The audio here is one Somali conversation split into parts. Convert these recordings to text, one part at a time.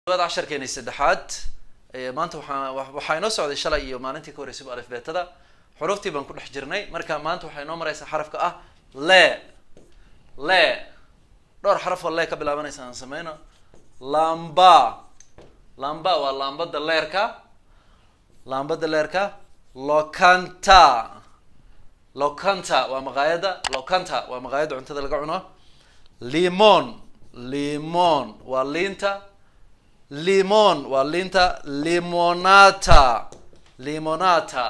Casharkeeni saddexaad maanta waxaa inoo socday shalay iyo maalintii ka horreysayba alifbeetada, xuruuftii baan ku dhex jirnay. Marka maanta waxaa inoo mareysaa xarafka ah le. Le, dhowr xaraf oo le ka bilaabanaysa aan sameyno. Lamba, lamba waa laambada leerka, laambada leerka. Lokanta, lokanta waa maqaayadda, lokanta waa maqaayadda cuntada laga cuno. Limon, limon waa liinta, limon waa liinta. Limonata, limonata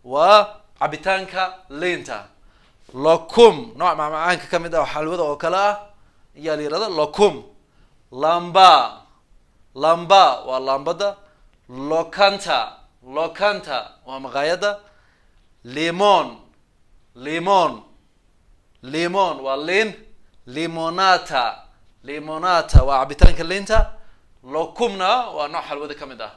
waa cabitaanka liinta. Locum, nooc macmacaanka ka mid ah oo xalwada oo kale ah ayaa la yihahda locum. Lamba, lamba waa laambada. Lokanta, lokanta waa maqaayadda. Limon, limon, limon waa liin. Limonata, limonata waa cabitaanka liinta. Locumna waa nooc xalwada ka mid ah.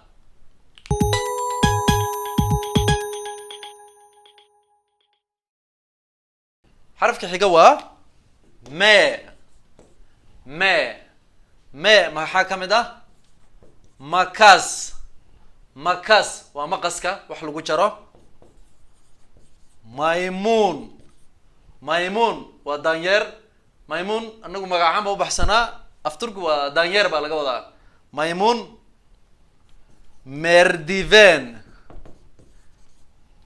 Xarafka xiga waa me. Me, me maxaa ka mid ah? Makas, makas waa maqaska wax lagu jaro. Maymuun, maymuun waa daanyeer. Maymuun anagu magacahaan ba ubaxsanaa, afturku waa daanyeer baa laga wadaa maymuun. Merdiven,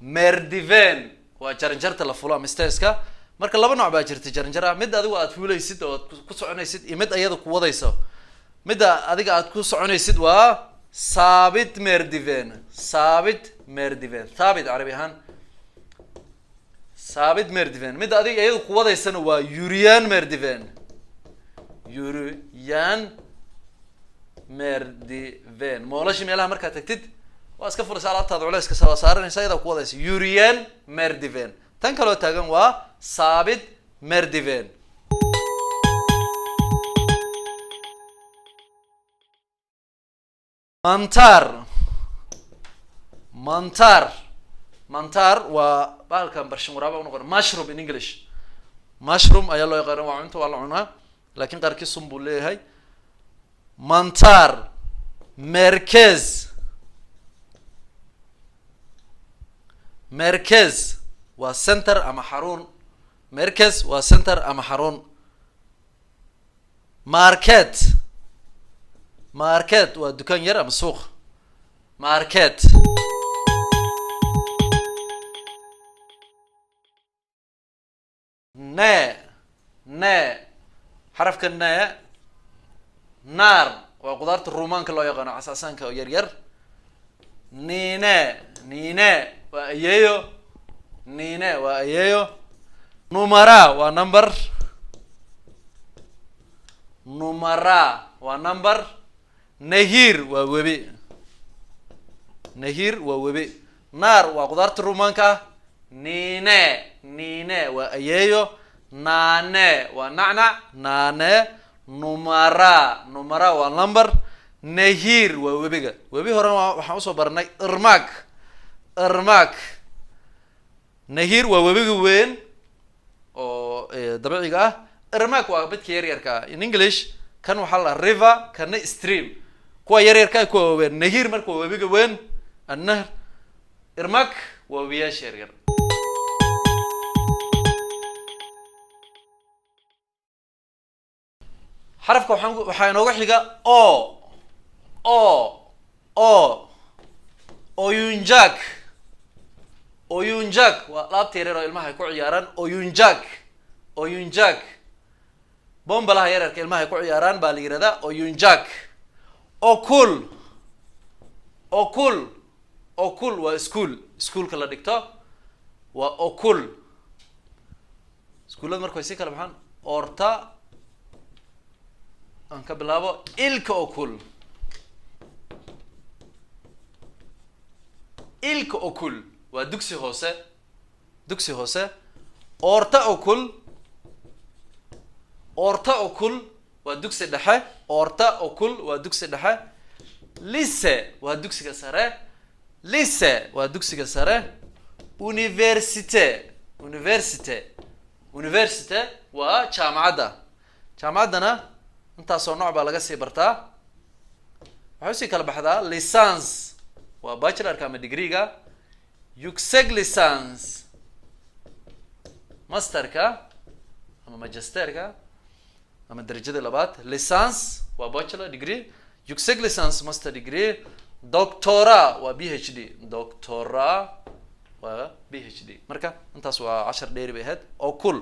merdiven waa jaranjarta la fulo ama stairs-ka. Marka laba nooc baa jirta jaranjar ah: mid adigu aad fuulaysid oo aad ku soconaysid iyo mid ayada ku wadayso. Midda adiga aad ku soconaysid waa sabit merdiven, sabit merdiven, thabit carabi ahaan, sabit merdiven. Midda adiga iyada ku wadaysana waa yürüyen merdiven, yürüyen merdiven. Mall-asha meelaha markaad tagtid waa iska furaysa alaabtaada, culeyska waa saaranaysa, iyadaa ku wadaysa, yürüyen merdiven. Tan kaloo taagan waa sabit merdiven. Mantar, mantar, mantar waa bahalkan barshin waraaba unoqon, mushroom in English. Mushroom ayaa loo yaqaana, waa cunto, waa la cunaa, lakin qaarkii sun buu leeyahay. Mantar. Merkez, merkez waa center ama xarun, merkez waa center ama xarun. Market, market waa dukaan yar ama suuq, market. Ne, ne, xarafka ne. Naar waa qudaarta ruumaanka loo yaqaano, casaasaanka oo yar yar. Nine, nine waa ayeeyo, nine waa ayeeyo. Numara waa number, numara waa number. Nehir waa webi, nehir waa webi. Naar waa qudaarta ruumaanka ah. Nine, nine waa ayeeyo. Nane waa nacnac, nane. Numara, numara waa number. Nehir waa webiga. Webi horena waxaan usoo baranay irmak, irmak. Nehir waa webiga weyn oo dabiiciga ah, irmak waa midka yar yarka ah. In English kan waxaa la river, kana stream, kuwa yar yarka ah, kuwa waaweyn. Nehir marka waa webiga weyn, annahr. Irmak waa webiyaasha yar yar. Xarafka waxaa inooga xiga o, o, o. Oyuncak, oyuncak waa alaabta yaryar oo ilmaha ay ku ciyaaraan. Oyuncak, oyuncak, bombalaha yaryarka ilmaha ay ku ciyaaraan baa la yihahdaa oyuncak. Okul, okul, okul waa school, schoolka la dhigto waa okul. Iskuullada marka way si kala baxaan. Orta aan ka bilaabo, ilkokul, ilkokul waa dugsi hoose, dugsi hoose. Ortaokul, ortaokul waa dugsi dhexe, ortaokul waa dugsi dhexe. Lise waa dugsiga sare, lise waa dugsiga sare. Üniversite, üniversite, üniversite waa jaamacadda. Jaamacaddana intaasoo nooc baa laga sii bartaa. Waxay usii kala baxdaa lisans waa bachelorka ama degreega, yüksek lisans masterka ama magisterka ama darajada labaad. Lisans waa bachelor degree, yüksek lisans master degree, doctora waa PhD, doctora waa PhD. Marka intaas waa cashar dheeri bay ahayd. Okul,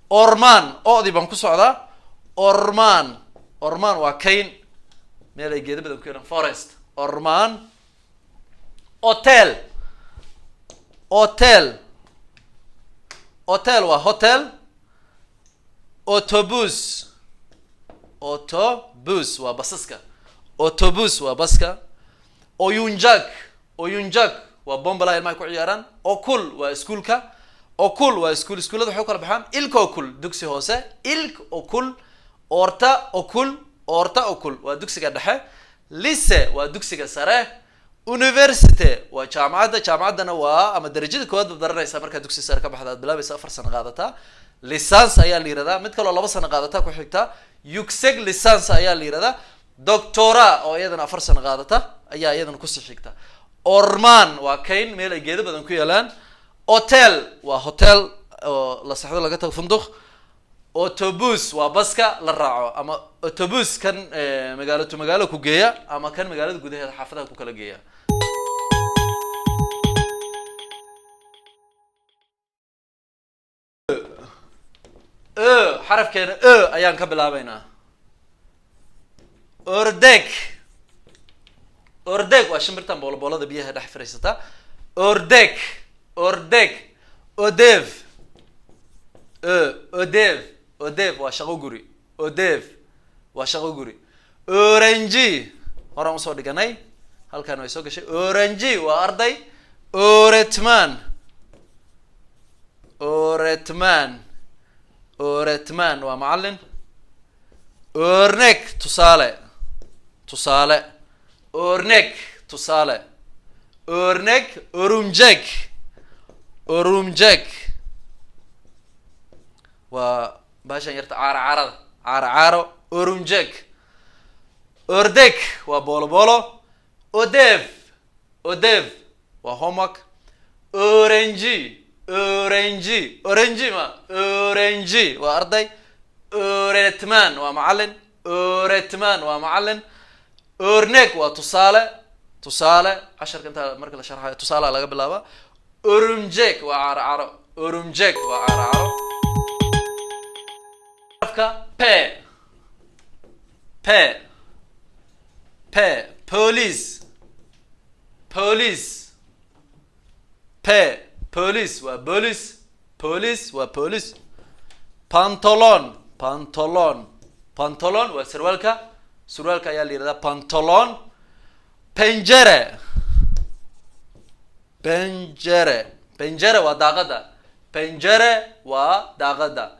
orman, odii baan ku socdaa. Orman, orman waa kayn, meel ay geedo badan ku yeelaan, forest, orman. Otel, otel, otel waa hotel. Otobüs, otobüs waa basaska, otobüs waa baska. Oyuncak, oyuncak waa bombalaha ilmaha ku ciyaaraan. Okul waa iskuulka, okul waa iskuul. Iskuullada waxay u kala baxaan ilkokul, dugsi hoose, ilkokul, ortaokul. Ortaokul waa dugsiga dhexe, lise waa dugsiga sare, üniversite waa jaamacadda. Jaamacaddana waa ama darajada koowaad baad baranaysaa markaad dugsi sare ka baxda, aad bilaabaysa, 4 sano qaadataa. Lisans ayaa la yihahdaa. Mid kaloo 2 sano qaadata ku xigta, yüksek lisans ayaa la yihahdaa. Doctora oo iyadana 4 sano qaadata ayaa iyadana kusii xigta. Orman waa kayn, meel ay geedo badan ku yaalaan. Otel waa hotel oo la sexdo, laga tago, funduq. Otobüs waa baska la raaco, ama otobus kan magaalo to magaalo ku geeya ama kan magaalada gudaheeda xaafadaha ku kala geeya. Ö, xarafkeena ö ayaan ka bilaabeynaa. Ördek, ördek waa shimbirtan booloboolada biyaha dhex fariisata. Ördek, ördek. Ödev, ödev, ödev waa shaqo guri, ödev waa shaqo guri. Öğrenci horaan usoo dhiganay, halkan way soo gashay. Öğrenci waa arday. Öğretmen, öğretmen, öğretmen waa macalin. Örnek tusaale, tusaale, örnek tusaale, örnek. Örümcek, örümcek waa bahashan yarta, caara caarada, caaro caaro, örümcek. Ördek waa boolo boolo. Ödev, ödev waa homework. Öğrenci, öğrenci, öğrenci ma öğrenci waa arday. Öğretmen waa macalin, öğretmen waa macalin. Örnek waa tusaale, tusaale. Casharka intaa marka la sharxayo tusaalaha laga bilaaba. Örümcek waa caaro caaro, örümcek waa caaro caaro. Xarafka P, P, P, polis, polis. P, polis waa bolis, polis waa bolis. Pantolon, pantolon, pantolon waa sarwaalka, surwaalka ayaa la yihahdaa pantolon. Pencere, pencere, pencere waa daaqada, pencere waa daaqada.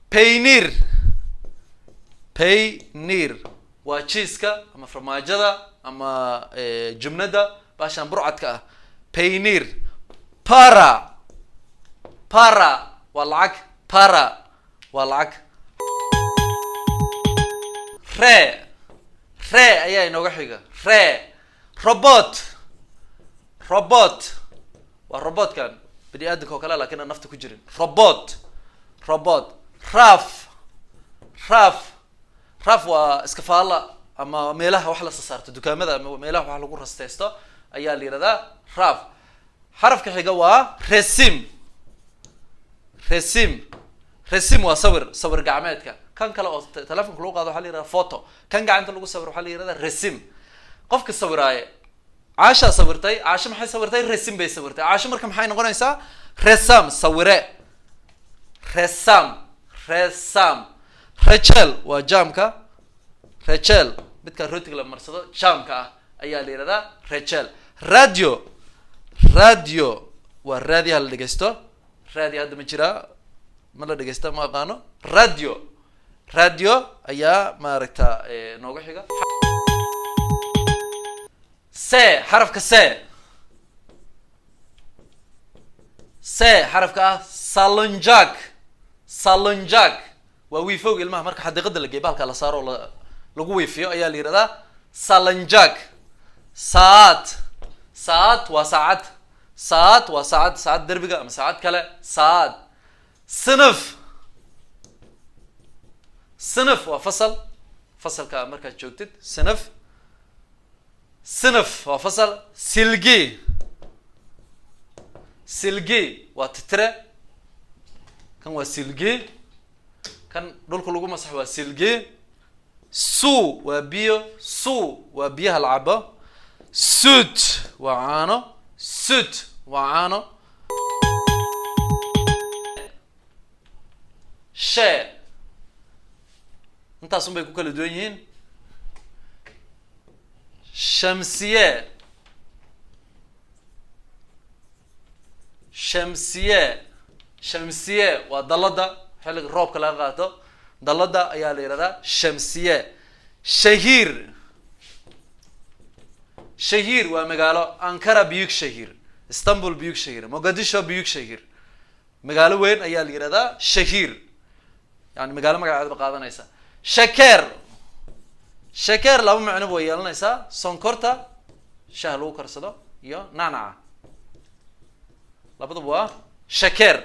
Peynir, peynir waa cheeseka ama farmaajada ama jumnada, baashaan burcadka ah, peynir. Para, para waa lacag, para waa lacag. Re, re ayaa inooga xiga. Re, robot, robot waa robotkan bini aadamka oo kale lakin aan nafta ku jirin, robot, robot. Raf, raf, raf waa iskafaala ama meelaha wax la sasaarto, dukaamada ama meelaha wax lagu rasteysto ayaa la yihahdaa raf. Xarafka xiga waa resim, resim, resim waa sawir, sawir gacmeedka. Kan kale oo telefonka lagu qaado waxaa la yihahda photo, kan gacanta lagu sawir waxaa la yihahda resim. Qofka sawiraaye, Caashaa sawirtay. Caasho maxay sawirtay? Resim bay sawirtay Caasho. Marka maxay noqonaysaa? Ressam, sawire, ressam, ressam. Reçel waa jaamka, reçel midka rootiga la marsado, jaamka ah ayaa la yihahdaa reçel. Radyo, radyo waa raadiyaha la dhegeysto. Raadiyo hadda ma jiraa? Ma la dhegeysta? Ma aqaano. Radyo, radyo ayaa maaragta nooga xiga. C, xarafka C, C xarafka ah. Salıncak, salıncak waa wiifowga ilmaha marka xadiiqada la geey, bahalka la saaro oo lagu wiifiyo ayaa la yihahdaa salıncak. Saat, saat waa saacad. Saat waa saacad, saacad derbiga ama saacad kale. Saat. Sınıf, sınıf waa fasal, fasalka markaad joogtid. Sınıf, sınıf waa fasal. Silgi, silgi waa titire. Kan waa silgi, kan dhulka lagu masax waa silgi. Su waa biyo, su waa biyaha la cabo. Süt waa caano, süt waa caano. Shee, intaasun bay ku kala duwan yihiin. Shamsiye, shamsiye, shamsiye waa dalada xilliga roobka laga qaato, dalada ayaa la yihahdaa shamsiye. Shahiir, shahiir waa magaalo. Ankara büyük şehir, Istanbul büyük şehir, Mogadisho büyük şehir. Magaalo weyn ayaa la yihahdaa shahiir, yani magaalo magaceedaba qaadanaysa. Shakeer, shakeer laba macno way yeelanaysaa: sonkorta shaah lagu karsado iyo nacnaca, labadaba waa shakeer.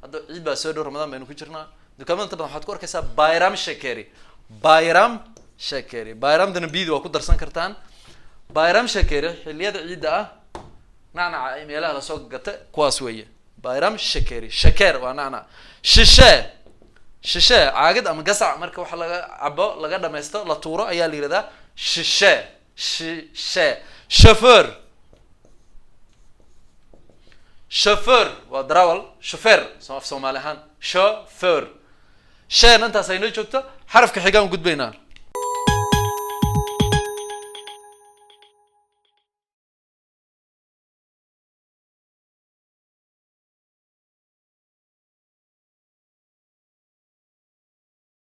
Hadda ciid baa soo dhow, Ramadaan baynu ku jirnaa. Dukaamada inta badan waxaad ku arkaysaa bayram shakeri, bayram shakeri. Bayramdana bidi waa ku darsan kartaan. Bayram shakeri xilliyada ciidda ah nacnaca ay meelaha lasoo gata, kuwaas weeye bayram shakeri. Shakeer waa nacnac. Shishe, shishe caagad ama gasac marka waxa laga cabo laga dhamaysto la tuuro ayaa la yihahdaa shishe, shishe. Chauffeur, chauffeur waa darawal, chauffeur af Soomaali ahaan chauffeur. Sheen intaas aynoo joogto, xarafka xigaan gudbaynaa.